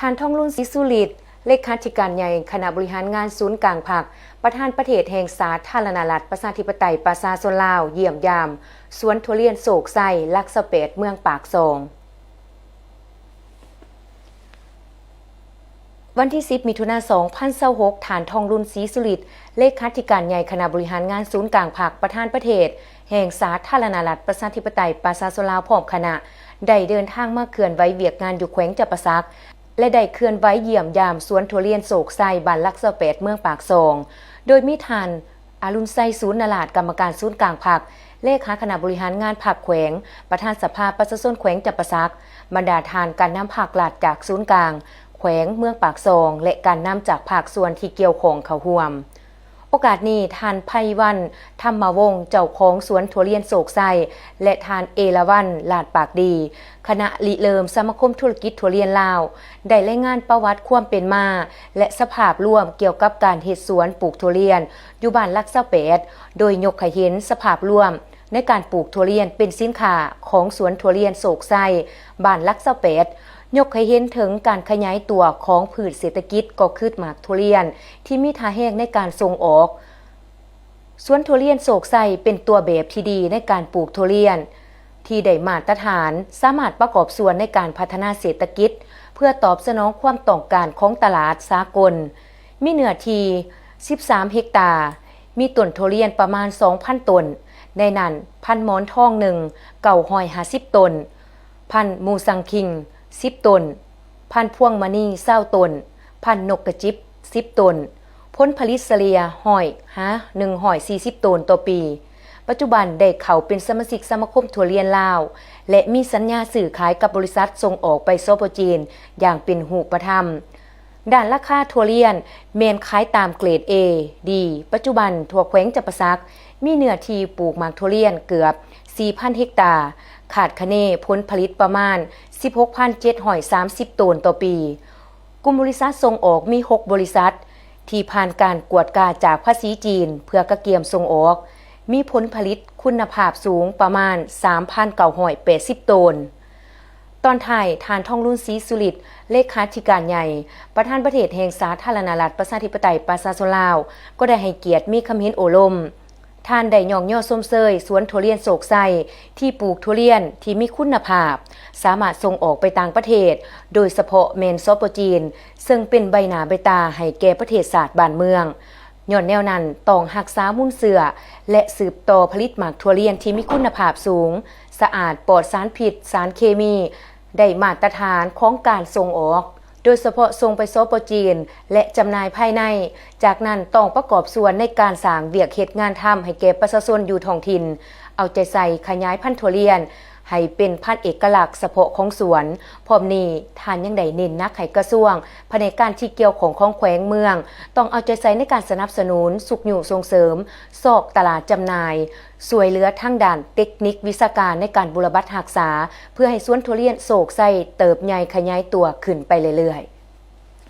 ທ່ານ ທອງລຸນ ສີສຸລິດ ເລຂາທິການໃຫຍ່ຄະນະບໍລິຫານງານສູນກາງພັກ, ປະທານປະເທດແຫ່ງສາທາລະນະລັດ ປະຊາທິປະໄຕ ປະຊາຊົນລາວ ຢ້ຽມຢາມສວນທຸລຽນໂຊກໄຊ ຫຼັກຊາວແປດ ເມືອງປາກຊ່ອງ. ວັນທີສິບ ມິຖຸນາ ສອງພັນຊາວຫົກ, ທ່ານ ທອງລຸນ ສີສຸລິດ ເລຂາທິການໃຫຍ່ຄະນະບໍລິຫານງານສູນກາງພັກ, ປະທານປະເທດແຫ່ງສາທາລະນະລັດ ປະຊາທິປະໄຕ ປະຊາຊົນລາວ ພ້ອມຄະນະ ໄດ້ເດີນທາງມາເຄື່ອນໄຫວວຽກງານຢູ່ແຂວງຈຳປາສັກ ແລະ ໄດ້ເຄື່ອນໄຫວຢ້ຽມຢາມສວນທຸລຽນໂຊກໄຊ ບ້ານຫຼັກຊາວແປດ ເມືອງປາກຊ່ອງ, ໂດຍມີທ່ານ ອາລຸນໄຊ ສູນນະລາດ ກຳມະການສູນກາງພັກ, ເລຂາຄະນະບໍລິຫານງານພັກແຂວງ, ປະທານສະພາປະຊາຊົນແຂວງຈຳປາສັກ, ບັນດາທ່ານການນຳພັກລັດຈາກສູນກາງແຂວງເມືອງປາກຊ່ອງ ແລະ ການນຳຈາກພາກສ່ວນທີ່ກ່ຽວຂ້ອງເຂົ້າຮ່ວມ. ໂອກາດນີ້, ທ່ານ ໄພວັນ ທຳມະວົງ ເຈົ້າຂອງສວນທຸລຽນໂຊກໄຊ ແລະ ທ່ານ ເອລາວັນ ລາດປາກດີ ຄະນະລິເລີ່ມສະມາຄົມທຸລະກິດທຸລຽນລາວ ໄດ້ລາຍງານປະຫວັດຄວາມເປັນມາ ແລະ ສະພາບລວມກ່ຽວກັບການເຮັດສວນປູກທຸລຽນຢູ່ບ້ານຫຼັກຊາວແປດ ໂດຍຍົກໃຫ້ເຫັນສະພາບລວມໃນການປູກທຸລຽນເປັນສິນຄ້າຂອງສວນທຸລຽນໂຊກໄຊ ບ້ານຫຼັກຊາວແປດ, ຍົກໃຫ້ເຫັນເຖິງການຂະຫຍາຍຕົວຂອງພືດເສດຖະກິດ ກໍຄືໝາກທຸລຽນ ທີ່ມີທ່າແຮງໃນການສົ່ງອອກ. ສວນທຸລຽນໂຊກໄຊເປັນຕົວແບບທີ່ດີໃນການປູກທຸລຽນທີ່ໄດ້ມາດຕະຖານ, ສາມາດປະກອບສ່ວນໃນການພັດທະນາເສດຖະກິດ ເພື່ອຕອບສະໜອງຄວາມຕ້ອງການຂອງຕະຫຼາດສາກົນ. ມີເນື້ອທີ່ສິບສາມເຮັກຕາ, ມີຕົ້ນທຸລຽນປະມານສອງພັນຕົ້ນ, ໃນນັ້ນພັນໝອນທອງໜຶ່ງ ເກົ້າຮ້ອຍຫ້າສິບຕົ້ນ, ພັນມູຊັງຄິງ ສິບຕົ້ນ, ພັນພວງມະນີ ຊາວຕົ້ນ, ພັນນົກກະຈິບ ສິບຕົ້ນ, ຜົນຜະລິດສະເລ່ຍ ຮ້ອຍຫາໜຶ່ງຮ້ອຍສີ່ສິບໂຕນຕໍ່ປີ. ປັດຈຸບັນໄດ້ເຂົ້າເປັນສະມາຊິກສະມາຄົມທຸລຽນລາວ ແລະ ມີສັນຍາຊື້ຂາຍກັບບໍລິສັດສົ່ງອອກໄປ ສປ ຈີນ ຢ່າງເປັນຮູບປະທຳ. ດ້ານລາຄາຖົ່ວລຽນແມ່ນຂາຍຕາມເກຣດ A D. ປັດຈຸບັນທົ່ວແຂວງຈຳປາສັກມີເນື້ອທີ່ປູກໝາກຖົ່ວລຽນເກືອບສີ່ພັນເຮັກຕາ, ຄາດຄະເນຜົນຜະລິດປະມານສິບຫົກພັນເຈັດຮ້ອຍສາມສິບໂຕນຕໍ່ປີ. ກຸ່ມບໍລິສັດສົ່ງອອກມີຫົກບໍລິສັດ ທີ່ຜ່ານການກວດກາຈາກພາສີຈີນເພື່ອກະກຽມສົ່ງອອກ, ມີຜົນຜະລິດຄຸນນະພາບສູງປະມານສາມພັນເກົ້າຮ້ອຍແປດສິບໂຕນ. ຕອນທ້າຍ, ທ່ານ ທອງລຸນ ສີສຸລິດ ເລຂາທິການໃຫຍ່ ປະທານປະເທດແຫ່ງສາທາລະນະລັດ ປະຊາທິປະໄຕ ປະຊາຊົນລາວ ກໍໄດ້ໃຫ້ກຽດມີຄຳເຫັນໂອ້ລົມ. ທ່ານໄດ້ຍ້ອງຍໍຊົມເຊີຍສວນທຸລຽນໂຊກໄຊ ທີ່ປູກທຸລຽນທີ່ມີຄຸນນະພາບ, ສາມາດສົ່ງອອກໄປຕ່າງປະເທດ, ໂດຍສະເພາະແມ່ນ ສປ ຈີນ, ເຊິ່ງເປັນໃບໜ້າໃບຕາໃຫ້ແກ່ປະເທດຊາດບ້ານເມືອງ. ຍ້ອນແນວນັ້ນ, ຕ້ອງຮັກສາມູນເຊື້ອ ແລະ ສືບຕໍ່ຜະລິດໝາກຖົ່ວລຽນທີ່ມີຄຸນນະພາບສູງ, ສະອາດ, ປອດສານພິດ, ສານເຄມີ, ໄດ້ມາດຕະຖານຂອງການສົ່ງອອກ, ໂດຍສະເພາະສົ່ງໄປ ສປ ຈີນ ແລະ ຈຳໜ່າຍພາຍໃນ. ຈາກນັ້ນ, ຕ້ອງປະກອບສ່ວນໃນການສ້າງວຽກເຮັດງານທຳໃຫ້ແກ່ປະຊາຊົນຢູ່ທ້ອງຖິ່ນ, ເອົາໃຈໃສ່ຂະຫຍາຍພັນຖົ່ວລຽນ ໃຫ້ເປັນພັນເອກະລັກສະເພາະຂອງສວນ. ພ້ອມນີ້, ທ່ານຍັງໄດ້ເນັ້ນໜັກໃຫ້ກະຊວງ, ພະແນກການທີ່ກ່ຽວຂ້ອງຂອງແຂວງເມືອງ ຕ້ອງເອົາໃຈໃສ່ໃນການສະໜັບສະໜູນ, ຊຸກຍູ້ສົ່ງເສີມ, ຊອກຕະຫຼາດຈຳໜ່າຍ, ຊ່ວຍເຫຼືອທາງດ້ານເຕັກນິກວິຊາການໃນການບຸລະບັດຮັກສາ, ເພື່ອໃຫ້ສວນທຸລຽນໂຊກໄຊເຕີບໃຫຍ່ຂະຫຍາຍຕົວຂຶ້ນໄປເລື້ອຍໆ.